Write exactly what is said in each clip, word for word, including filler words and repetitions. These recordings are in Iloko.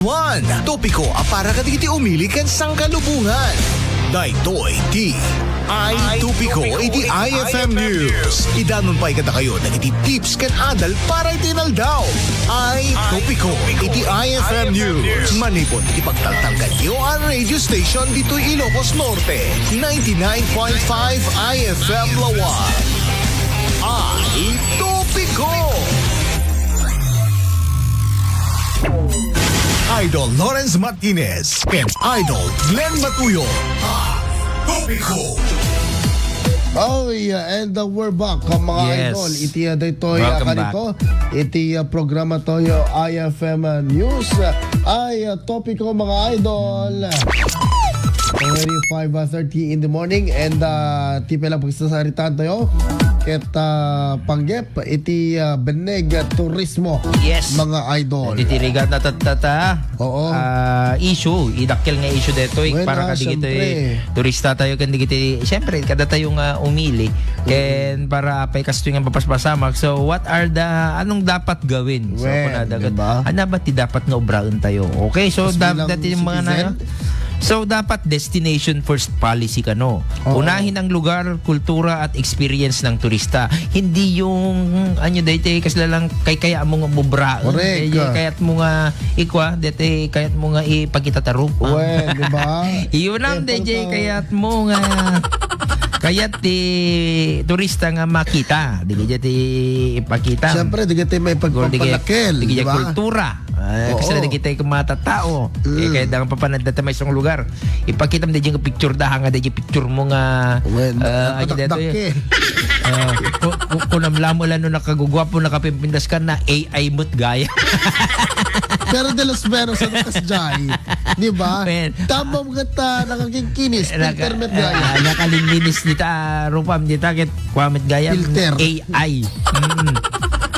One, topiko a para kadagiti umili ken sangkalubongan. Daytoy ti Ay Topiko iti I F M News. Idanon pay kadakayo dagiti tips ken adal para iti inaldaw. Ay Topiko iti I F M News. Manipud iti pagtaltalkanyo a radio station ditoy Ilocos Norte, ninety-nine point five I F M Laoag. Ay Topiko! Idol Lawrence Martinez and Idol Glenn Matuyo. Topiko. Oh, yeah, and, uh, we're back, uh, mga Yes. idol. Iti, uh, daytoy, uh, Welcome back. kanito. Iti, uh, programa toyo, I F M, uh, News. Uh, ay, uh, topiko, mga idol. Already five, uh, thirty in the morning, and, uh, ti pay lang pagsasaritaan tayo. Ket, uh, panggep, iti, ah, benneg, ah, turismo, Yes. mga idol. Iti rigat na tattata, Oo. ah, issue, idakkel nga issue detoy Wen, para ah, kadagiti siyempre. turista tayo ken dagiti, siyempre, kada tayo nga umili. Mm. Ken para apay kastoy nga mapaspasamak. So, what are the, anong dapat gawin? So, Wen, kunada ket, diba? Ano ba ti dapat nga obraen tayo? Okay, so, As da-, bilang dati yung mga na, citizen? So, dapat destination first policy kano. Oo. Unahin ang lugar, kultura at experience ng turista. Hindi yung, ano, daytoy, kasla lang kay kaya mo nga bubraen. Correct. Eh, kayat mo nga ikwa, daytoy, kayat mo nga ipakita ta rupa. Well, di ba? Iyon ang Eh, daytoy, pagka- kayat mo nga, kayat ti turista nga makita. Di kaya ti ipakita. Siyempre, di kaya ti may Gol, di kaya, pagpampalakil, di kaya di ba? kultura. Eh, Oo. kasla dagiti nga matatao. Eh, Mm. kaya da nga papanadda ta may isang lugar. Ipakita mo dayjay nga picture da, nga dayjay picture mo nga, Wen, ah, ano daytoy? nakadakdakkel. Ah, ku-, ku-, kunam lamo la no nakaguguapo, nakapimpintas ka na, A I met gaya. Pero de los menos, ano, kasjay? Di ba? Wen. Tama mo ket, ah, nakakingkinis, Naka-, filter met gaya. ah, nakalilinis dita, rupam dita, ket Kuamit gayam Filter. A I. Mm.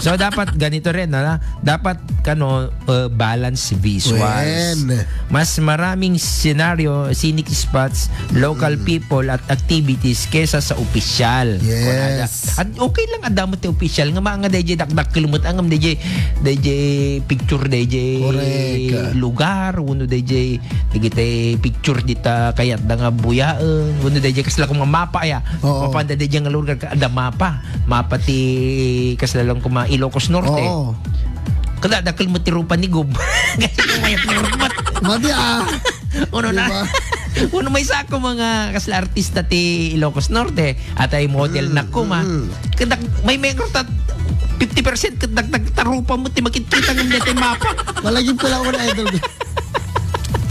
So, dapat ganito rin, ano? Dapat, kano, uh, balance visuals. Wen. Mas maraming senaryo, scenic spots, local Mm. people at activities kesa sa opisyal. Yes. Kunada. At okay lang, adda mo ti opisyal nga mga dayjay dakdakkel met, ngem dayjay, dayjay picture, dayjay Correct. lugar, wenno dayjay, dagiti picture dita kayatda nga buyaen, wenno dayjay kasla kung mapa, ya. Oo. Mapanda dayjay nga lugar, adda mapa. Mapa ti kasla lang kuma Ilocos Norte. Oo. Kada dakkel met ti rupa ni Gob. Kasi kung mayat nga rupa. Madi, ah. Uno na. Diba? Uno may sako mga kasla artista ti Ilocos Norte. At ay model Mm, na kuma. mm. Kada may may ruta fifty percent kadagdag tarupa mo ti makikita ng dete mapa. Malagip ko lang una, idol.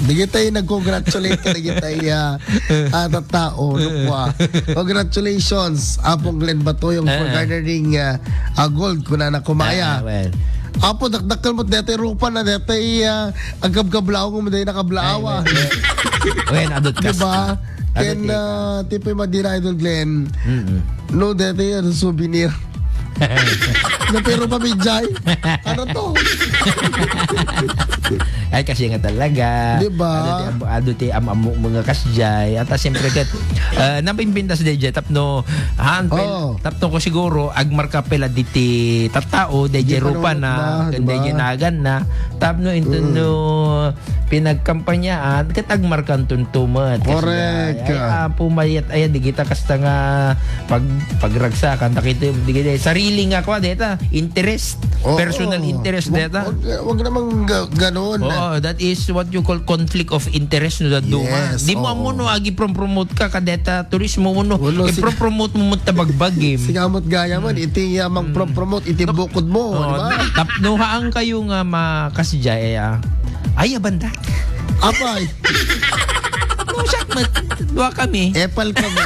Dagitay nag-congratulate ka, dagitay, ah, ah, tattao, no, kwa. Congratulations, Apong Glenn Batuyong, for Eh. garnering, ah, ah, gold, kunana kumaya. Ah, well. Apo, dakdakkel mo, dete rupa na, dete, ah, agkabkablaw mo, dete nakablaawa. Ay, well, well. Well, adot kas Diba? Adot Ken, eh. ah, ti pay madira, Idol Glenn. Mm-mm. No, dete, ano, souvenir. Na pero pamidjay. Ano to? Ay, kasi nga talaga. Di ba? Adu ti am-, adu ti am-, amu-, mga kasjay. At, ah, siyempre, ket, ah, napimpintas di jay, tapno, han, pel-, Oo. tapno ko siguro, agmarka pela diti tattao, di Di jay pa rupa naman na, ba, di kundi ba? Jay nagan na, tapno, inton Mm. no, pinagkampanyaan, ket agmarkanton tumet. Correct. Ay, ay, apo, mayat, ay, di kita kasta nga pag-, pagragsakan, ta kito, di kita, sarili nga kwa, deta, interest, Oo. personal interest, Wag, deta. wag, wag namang ga-, ganon. Oo, that is what you call conflict of interest, no, that do nga. Yes, Di mo oo. amo, no, agi prom-promote ka, kadeta, turismo mo, no, Wala, sige. ipro-promote mo, mo, tabagbagim. Sigamot gaya man, Mm. iti, ah, mang Mm. prom-promote, iti Tok-, bukod mo, oo, di ba? Tapno haan kayo nga makasjay, ah. Ay, abanda. Apay. No, siya, mat-, dua kami. Epal kami.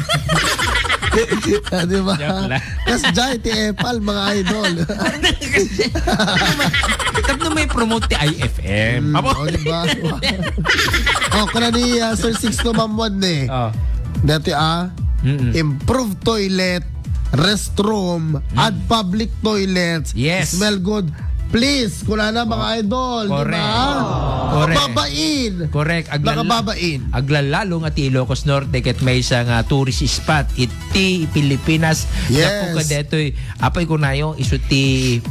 Ah, di ba? Joke lang. Kasjay ti Epal, mga idol. Tapno may promote ti I F M. Mm, Amo? O, di ba? O, kuna ni, ah, Sir Sixto Mamuan ni. O. Dati, ah, Mm-mm. improve toilet, restroom, Mm. add public toilets, Yes. smell good. Please, kuna na, mga O. idol, di Correct. ba? Correct. Babain. Correct. Aglal-, Nakababain. Aglalalo nga ti Ilocos Norte ket maysa nga tourist spot iti Pilipinas. Yes. Gapu kadetoy, apay kunayo, isu ti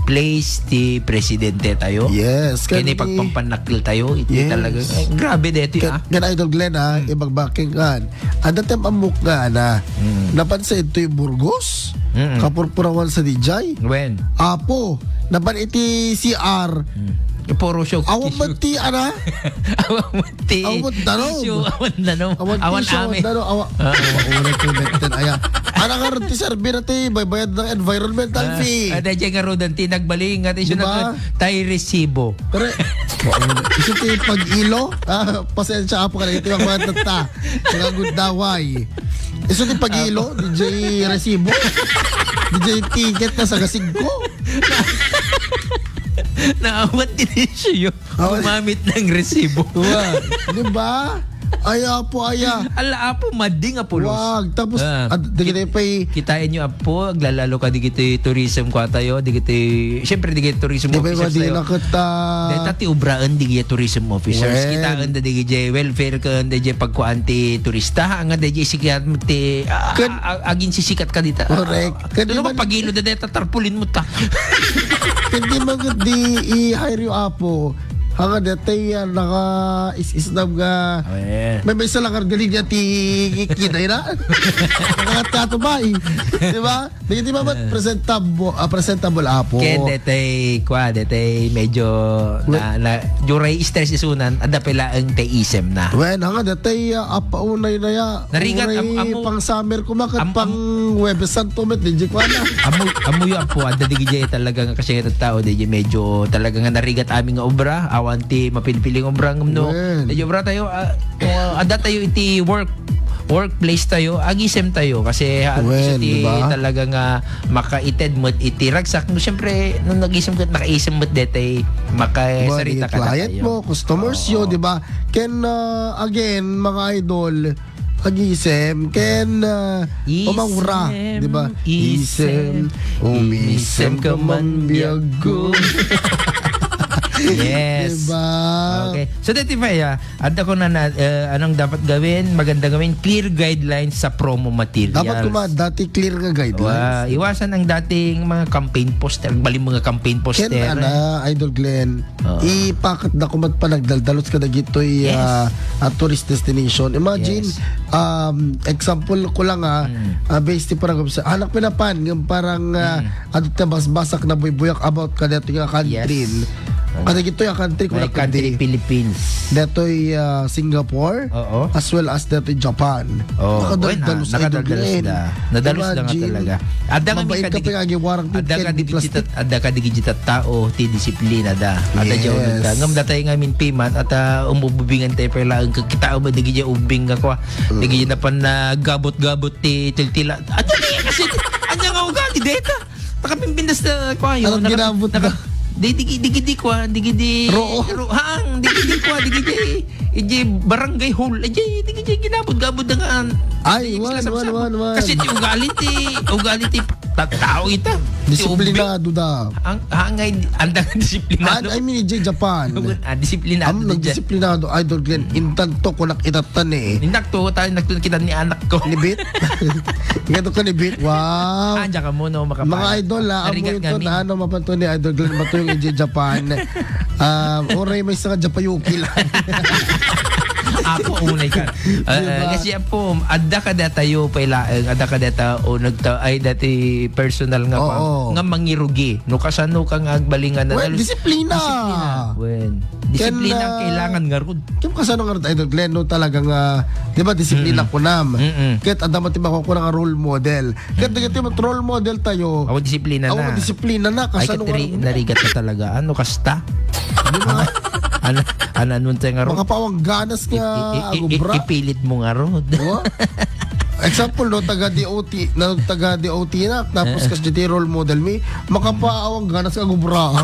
place ti presidente tayo. Yes. Kani Kani pagpampannakil tayo, iti Yes. talaga. Ay, grabe detoy, Ken, ah. ken Idol Glenn, ah, Mm. ibagbaking kan. Adda ti ammok nga, ana. Mm. Napan sa itoy Burgos? Mm. Kapurpurawan sa D J? When? Apo, napan iti C R. Mm. Puro show Awan tissue. man ti, ana? Awan man ti Awan danum. tissue, awan danum. Awan Awan tissue, awan amin. danum. Awa-, Ah. awa-, awan ti metten, aya. Ana nga rin ti serbi na ti baybayad ng environmental Ah, fee. ah, dahil nga rodan, ti nagbaling nga ti Di ba? sunod, tay resibo. Pero, isu ti pag-ilo? Ah, pasensya, apo, ka na ito yung mga tata. Mga gundaway. Isu ti pag-ilo, D J resibo. D J ticket na sa gasig ko. Naawat din siya. Awan. Gumamit ng resibo. Wa, di ba? Ay, apo, aya. Ala, apo, madi nga pulos. Wag. Tapos, Ah, ad-, di kita pa'y Kitaen nyo, apo, aglalalo ka digiti tourism kwa tayo, digiti, siyempre, digiti tourism Di ba, officers di tayo. na kita Deta ti obraan digiti tourism officers. Wen. Kitaen da digiti welfare ken digiti pagkuan ti turista. Nga digiti sikat ti, ah, Ken- ah, agin sisikat ka dita. Correct. Ken Ano di ba man pagilo da deta tarpaulin mo ta? Ken di man gud di i-hire yu, apo. Hanga detay, ah, naka is-isnam nga Oh, yeah. may, may isa lang argali niya ti kinay na. Nakakat ka to ba, eh? Di ba? Di, di ba, ba't Eh. presentable, ah, presentable, apo? Ken detay, kwa, detay medyo Well, na, na, duray stress isunan, adda pala ang tay isem na. Well, hanga detay, ah, apaunay na ya. Narigat, Uray am-, amo, pang summer ko, makat am-, pang am-, Huwebes Santo met, di, di ko alam. Amo, amo yu, apo, adda digiti talaga nga kasi nga tao, di, medyo talaga nga narigat amin nga obra, awan ti mapilpiling obra, ngem no. Well. Di, obra tayo, ah, kung, ah, adda tayo iti work, workplace tayo, agisem tayo, kasi, ah, Well, isu ti di ba? talaga nga makaited met iti ragsak. No, siyempre, nung nagisem ka, nakaisem met detay, Di ba, makasarita di ka na client tayo. mo, customers yo, Oo. di ba? Ken, ah, again, mga idol, agisem, ken, ah, Isem, umawra, di ba? isem, Isem, umisem isem ka ka man man biag ko. biag ko. Yes. Di ba? Okay. So, Tati Fay, ah, adda ko na, na, eh, anong dapat gawin? Maganda gawin, clear guidelines sa promo materials. Dapat kuma, dati clear nga guidelines. Wa, iwasan ang dating mga campaign poster, bali mga campaign Ken, poster. ana, Idol Glenn, Oo. Ipakat da kumat pa nagdaldalos ka dagitoy, Yes. ah, ah, tourist destination. Imagine, Yes. um, example ko lang, ah, Mm. ah, based ti parang sa anak pinapan, yung parang, ah, Mm. adto ta basbasak na buybuyak about ka dito nga country. Yes. Kadagitoy a country, May kuna country, kundi Philippines. Detoy, ah, Singapore, Oo. as well as detoy Japan. Oh, Nakadaldalos oy, na, ka, Idol nakadaldalos Glenn. da. Nadalus da nga Imagine, talaga. Adda nga mabait ka mikadigi-, pa nga agiwarang adda ka plastic. digiti tat-, adda ka digiti tattao, ti disiplina da. Adda Yes. diay uneg ta. Ngem datay nga min piman, at, ah, umububingan tayo pala, ang kakita mo, digi diay ubing nga kwa. Mm. Digi diay napan na gabot-gabot ti tiltila. Adda diay kasi, anya nga ugali, deta. Nakapimpintas na, kwa, yun. Alam, Naka-, ginabot naka-, na. di, di, di, di, di, kwa, di, di, di, Roo. ro-, haang, di, di, di, kwa, di, di, di, di, barangay hall, eh, di, di, di, ginabot-gabot na nga. Ay, Di, wan, sila wan, sapsap. wan, wan. Kasi ti ugali ti, ugali ti ta-, tao ita. Ti Disiplinado da. Ang, ang, ay, andang disiplinado. Ah, I mean, di Japan. Ah, disiplinado Am, di dyan. nagdisiplinado, Idol Glenn. Mm. Intanto ko nakitatan eh. Inakto, tayo nakita ni anak ko. Ni Bit? Ingat ko ni Bit. Wow. Ah, diyan ka muna, makapal. Mga idol, ah, Arigat amo ito kami. na, ano, mapanto ni Idol Glenn, mato yung J J Japan. Um, oray may sa Japayuki lang. Apo, unay ka. Ah, Diba? Kasi apo, adda ka datayo, pailaeng, adda ka data, o nagta-, ay, dati personal nga pa, Oo. nga mangirugi. No, kasano ka nga agbalingan na Well, nalus-, disiplina. Disiplina. Well, Ken, disiplina ang ah, kailangan nga rod. Kim kasano nga rod, Idol Glenn, no, talaga nga, di ba, disiplina Mm-mm. kunam. Mm-mm. Ket adda man ti makukuha nga role model. Ket dagiti met role model tayo. Awan disiplina Awan na. disiplina na, Ay, kasano ket nga nari-, rod? narigat na talaga. Ano, kasta? Di ba? Ano, ano, ano, tayo nga rod? Makapawang ganas nga I-, i-, i-, i-, agubra. ipilit mo nga rod. Di ba? Example, no, taga D O T, na taga D O T na, tapos Eh. kas D T role model mi, makapaawang ganas nga agubra.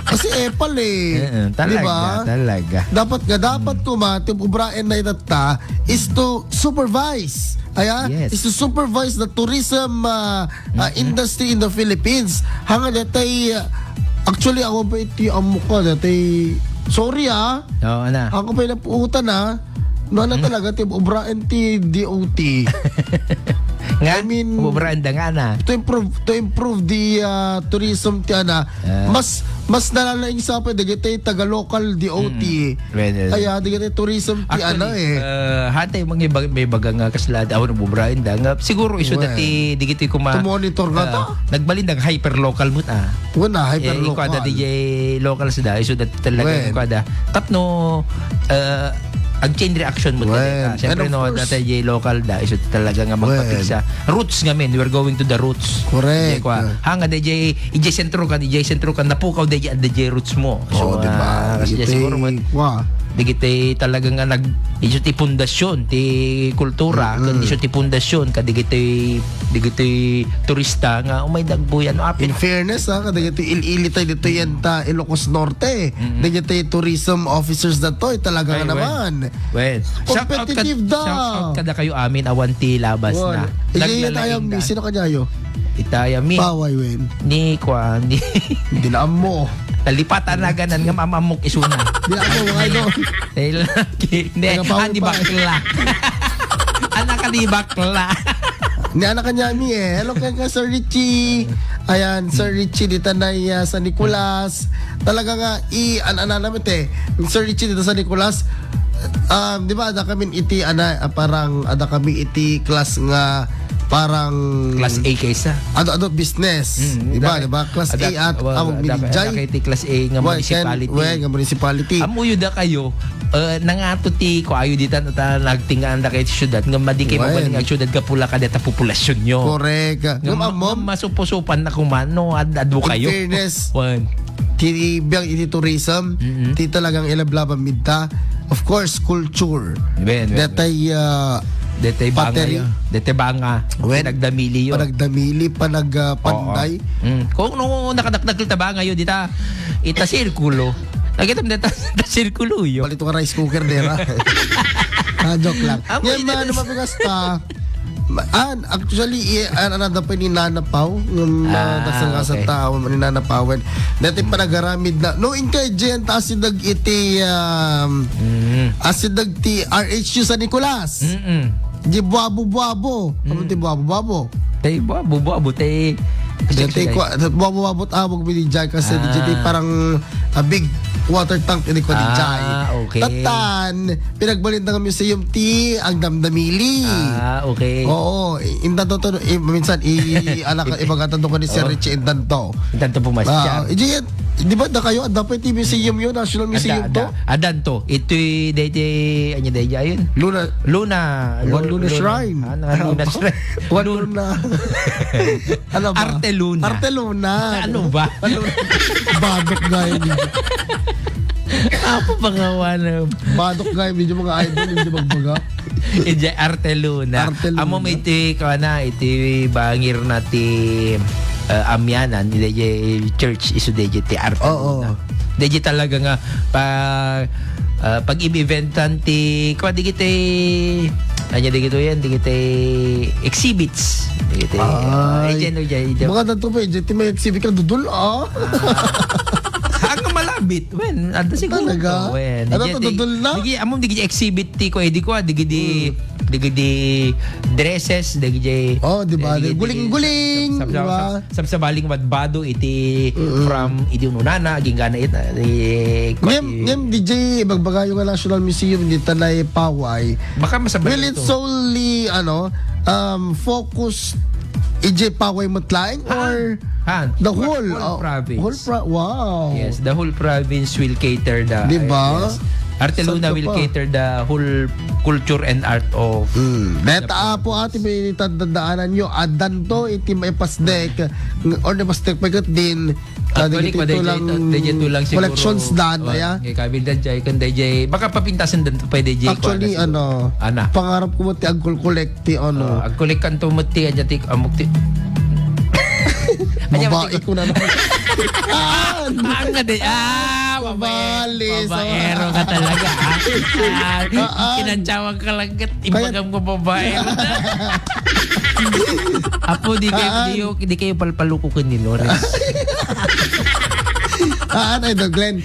Kasi epal eh. Eh, eh, Di talaga, ba? talaga. Dapat nga, dapat Hmm. kuma, ti ubraen na itatta is to supervise. Aya? Yes. Is to supervise the tourism, ah, ah, Mm-mm. industry in the Philippines. Hanga detay, ah, actually, ako pa iti ammo ka, detay Sorry, ah. Oo, ana. Ako pay napuutan, ah. No, ano Hmm? talaga, ti obraen ti D O T. Nga? I mean, Obraen da nga, ana. to improve, to improve the, ah, tourism ti ana. Ah. Mas, mas nalalaing sa pa, dagiti taga local D O T. Mm. Well, well. Kaya, dagiti tourism ti Actually, ana, eh. uh, hatay mga iba, may baga nga kasla, awan, obraen da nga. Siguro, isu Well. dati, digiti kuma, To monitor nga uh, ta. nagbalin da nga hyper local mo, ah. Wala, hyper Eh, local. ikuha dati jay locals da, isu dati talaga Well. ikuha da. Tapno, uh, ag-chain reaction mo Well, talaga. Siyempre, and of no, course dati jay local da, isu talaga nga Well. magpapiksa. Roots nga, men, we're going to the roots. Correct. Jay kwa. Hanga, di jay, ijay sentro ka, di jay sentro ka, napukaw di jay, di jay roots mo. So, Oh, di ba? ah, kasi Iti, siguro, man, wa. digiti talaga nga nag, isu ti pundasyon, ti kultura, Mm-mm. kundi isu ti pundasyon, kadigiti, digiti turista nga umay dagbuyan, apit. In fairness, ha, kadagiti il-ili tayo dito yan ta Ilocos Norte. Mm-mm. Dagiti tourism officers na to, eh, talaga Ay, nga well. naman. Well, shout out kad-, Competitive da. shout out kada kayo amin, awan ti labas Wala. na. Ijay Naglalaing tayo, na. Sino kanya yo? Itaya mi. Paway, wen. Ni Kwan, ni Hindi na mo. Nalipatan na ganan nga mamamok isuna. Hindi na mo, mga idol. Eh, laki. Hindi, Taga Paway ah, ni pa. Bakla. Anak ka ni Bakla. Ni anak kanya mi eh. Hello kay ka, Sir Richie. Ayan, Sir Richie, di tanay, ah, San Nicolas. Talaga nga, i, an, an, an, ano, te? Sir Richie, dito San Nicolas. Um, di ba, ada kami iti, ana, ah, parang, ada kami iti class nga, parang Class A kaysa. Ado, ado, business. Mm, Di ba, dati, di ba? Class A ada, at wa, awag ada, minijay. ada kay ti Class A nga Wa, municipality. ken, wa, nga municipality. Amuyo da kayo, eh, nangato ti, ko ayo ditan, ta, nagtingaan da kay ti syudad, nga madi kay Wa, mabaling yan. ang syudad, kapula ka deta populasyon nyo. Correct. Nga Nga ma-, ma-, nga masupusupan na kumano, ad-, adu In kayo. fairness, Wan. ti biang iti tourism, Mm-mm. ti talagang ilablaban midta. Of course, culture. Ben, ben, Detay, ah, Detay banga pottery. yo. Detay banga. Wen. Panagdamili yo. Panagdamili, panag, ah, Oo. panday. Mm. Kung no, nakadakdak kita banga yo, dita, ita sirkulo. Nakita mo dita, ita sirkulo yo. Balito ka rice cooker, dera. Ah, joke lang. Amo, Yan, ina-, man, mabigas ta. Ma-, an, actually, i-, an, an, ano pa ni Nana Pau? Yung, ah, Ah, dasal nga sa okay. tao, ni Nana Pawen. Dati pa nagaramid na. No, in kay Jen, taas yung dag iti, um, Mm. as yung dag ti R H U San Nicolas. Mm-mm. Di buwabo-buwabo. Ano Mm. ti buwabo-buwabo? Tay buwabo-buwabo, tay Dati ko, buwabo-buwabo, tawag mi di Jai kasi di Jai Ah. parang a big water tank, hindi ko di Jai. Ah, okay. Tatan, pinagbalin na nga museum ti Agdamdamili. Ah, okay. Oo, i-, intanto to, i-, minsan, i-, alak-, Ipi- ibagatan to ko ni Sir Oh. Richie, intanto. Intanto po, Mas Ah, Char. iji, di ba, da kayo, dapat ti museum yun, National Museum Ada, to? ada. Adan to. Ito'y, day, day, ano, day, day, ayun? Luna. Luna. One Lu-, Luna Luna. Shrine. Ah, na, Luna Shrine. One Luna. Luna. Ano ba? Arte Luna. Arte Luna. Ano ba? Ano? Badok gaya ni. Apo pangawanan. Badok gaya, medyo mga idol, hindi magbaga. Ije Arte Luna. Arte Luna. Amo iti, kana, iti bangir na ti, eh, Amianan, ije church isu ije ti Arte Oo. Luna. Ije talaga nga pa, ah, pag-eventan ti, kwa, digiti, anya digito yan, digiti exhibits. Digiti, ah, Ay. ije, no, ije, ije. Mga tanto pa, ije, ti may exhibit ka, dudul, ah. Ah. Ang malabit, wen, ada siguro. Talaga? Wen, Ano ije, to, di-, dudul na? digi, among digi exhibit ti ko, eh, di ko, ah, digi di, Hmm. digi di dresses, digi di, Oh, di ba? digi di Guling-guling, sab-, sab-, di ba? sab-, sabsabaling wadbado iti Mm. from idi ununana, agingga na ita, eh, Ngem, eh, ngem, D J, ibagbagayo nga National Museum, di tanay Paway. Baka masabay Will it ito. solely, ano, um, focus ije Paway met laeng Ah, or ah, the whole, whole, whole oh, province. whole pro-, wow. Yes, the whole province will cater the, Di ba? yes. Arte Luna Saan ka will pa? cater the whole culture and art of Hmm. the Deta, apo, province. ati, may tatandaanan nyo, adan to, iti maipasdek, or napasdek pa ket din, ah, Actually, digiti kwa, tulang, DJ, DJ tulang siguro. collections dan, Oh, aya? ngay kabil dan, jay, kun DJ, baka papintasan dan to, pwede, DJ, kwa Actually, na siguro. ano, Ana. pangarap ko mo ti agkol-collect ti, ano. Oh, agkol-collect kan to mo ti, aja ti, amok ti. Aja, Babae mati ko. ko na naman. Ah, ang nga di, ah, babae. Mabali, so Babaero ka talaga, ah. Ah, Ah, ah. kinantsawan ka lang, kat-, Kaya ibagam ko babaero. Apo, di kayo, Ah, ah. di kayo, di kayo palpalukukin ni Lawrence. Ah, at Idol Glenn.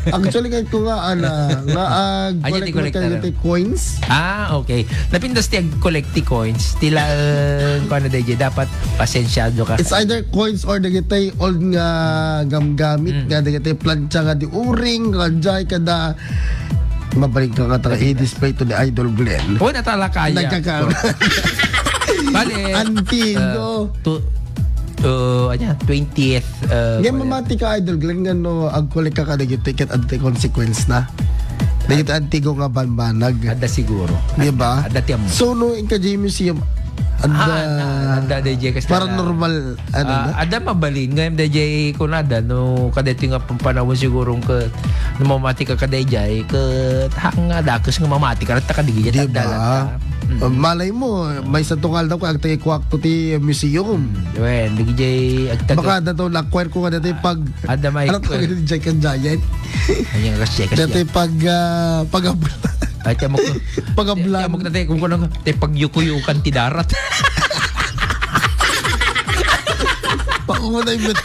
Actually, kahit ko nga, ana, nga, ah, Ay, collect di mo collect tayo na. Tayo coins. Ah, okay. Napintas ti ag-collect ti coins. Tila, uh, kung ano, D J, dapat pasensyado ka. It's either coins or dagitay old nga gamgamit, Mm. nga dagitay plancha nga di uring, nga jay kada, mabalik ka nga taga i-display to the Idol Glenn. Oh, natalakaya. Nagkaka- Bale, Antigo. Uh, to, uh, ano, twentieth, uh, Nga kaya. Mamati ka, Idol Glenn, nga no, ag-collect ka kadagiti ket adda consequence na. Dagiti antigo nga banbanag. Adda siguro. Di ba? Adda ti ammo. So, no, inka J Museum, adda, Ah, na, adda, D J, kas paranormal, ano Ah, na? Adda mabalin nga, D J, kunada, no, kadeti nga pampanawon siguro ka, no, mamati ka kadayjay, ket hang nga dakes nga mamati ka, ta kadigidya, Di tanda ba? lang ka. Mm. Malay mo, may sa tungal daw, kag tayo kuwak to ti museum. Wen, D J, agtaga- Baka na to, na-acquire ko nga dati pag, Ada may ano to, acquire. Jay kan Giant. Ayan, kas, kas, Dati pag, ah, pag-abla. Ay, tiyan mo ko. Pag-ablan. Tiyan mo ko, dati, kung kunong, ti pagyukuyukan ti darat. Paunay met.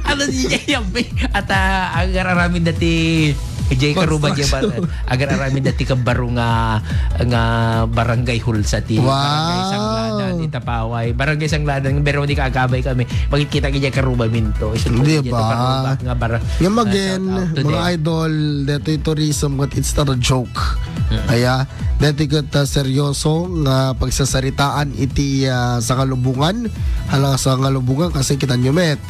Ano di niya yan, be? At, ah, agar-aramin dati, Jay Karuba, Jay Construction. Bar-, agar-aramin dati kabaro nga, nga barangay hall sa ti, Wow. Barangay Sanglanan, Itapaway. Barangay Sanglanan, Veronica, agabay kami. Makikita ka dyan, Karuba Minto. Isu Di di ba? Karuba nga bara-, Nga ah, magen, shout out to mga them. Idol, detoy tourism, but it's not a joke. Mm. Aya, detoy ket, ah, seryoso nga pagsasaritaan iti, ah, Sangalubungan. Hala, Sangalubungan, kasi kita nyo met.